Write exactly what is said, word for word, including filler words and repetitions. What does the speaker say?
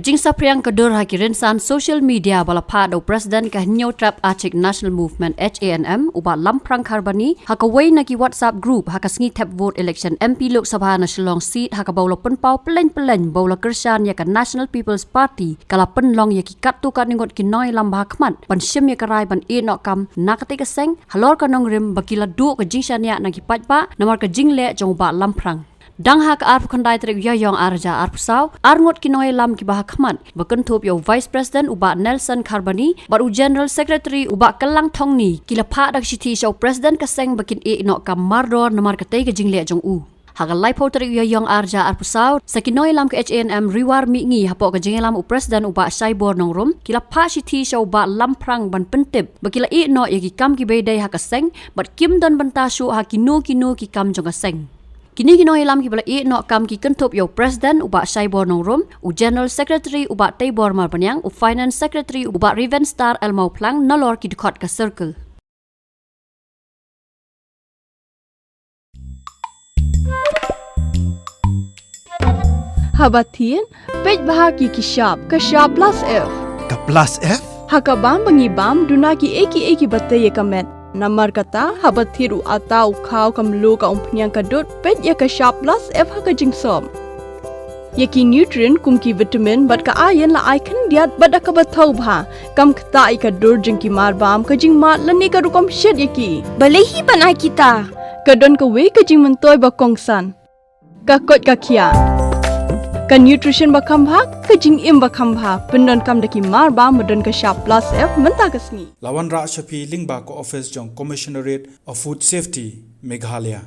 Jingsaphriang ka dur ha ki rynsan social media ba la phah da u President ka Hynñiewtrep Achik National Movement, H A N M, u Bah Lamphrang Kharbani, ha kawei na ki WhatsApp group ha ka sngi thep vote election M P Lok Sabha na Shillong seat, ha kaba u la pynpaw pylleng pylleng ba u la kyrshan ïa ka National People's Party, ka la pynlong ïa ki katto katne ngut ki nongïalam ba ha khmat ban shim ïa ka rai ban ïeh noh kam na katei ka seng halor ka nongrim ba ki la duh ka jingshaniah na ki paidbah namar ka jingleh jong u Bah Lamphrang. Dang ha ka arphew khyndai tarik Ïaïong ar hajar arphew saw, ar ngut ki nongïalam kiba ha khmat ba kynthup ïa u Vice President u Bah Nelson Kharbani bad u General Secretary u Bah Kyllang Thongni ki la phah da ka shithi sha u President ka seng ba kin ïeh noh kam mardor namar katei ka jingleh jong u. Ha ka laiphew tarik Ïaïong ar hajar arphew saw, sa ki nongïalam ka H A N M Ri War Mihngi hapoh ka jingïalam u President u Bah Shaibor Nongrum ki la phah shithi sha u Bah Lamphrang ban pyntip ba ki la ïeh noh ïa ki kam kiba ïadei ha ka seng bad kim don bynta shuh ha kino kino ki kam jong ka seng. Kine ki nongïalam kiba la ïeh noh kam ki kynthup ïa u President u Bah Shaibor Nongrum, u General Secretary u Bah Teibor Marbaniang, u Finance Secretary u Bah Rivenstar L Mawphlang, nalor ki dkhot ka circle. Haba thied, peit bha ïa ki shap, ka shap plus F. Ka plus F? Ha ka bam ba ngi bam, duna kiei kiei kiba tei ïa ka met. Namar kata, haba thied u atta, u khaw, ka mluh, ka umphniang, ka dud, peit ïa ka shap plus F ha ka jingsop. Ïa ki nutrient kum ki vitamin bad ka iron la ai khyndiat bad da kaba thaw bha. Kam ktah ïa ka dur jong ki marbam, ka jingmad lane ka rukom shet ïa ki. Balei hi ban ai kita? Ka don kawei ka jingmyntoi ba kongsan. Ka koit ka khiah. Ka nutrition ba kham bha, ka jingim ba kham bha. Pyndonkam da ki marbam ba don ka shap plus F mynta ka sngi. La wanrah sha phi lyngba ka office jong Commissionerate of Food Safety, Meghalaya.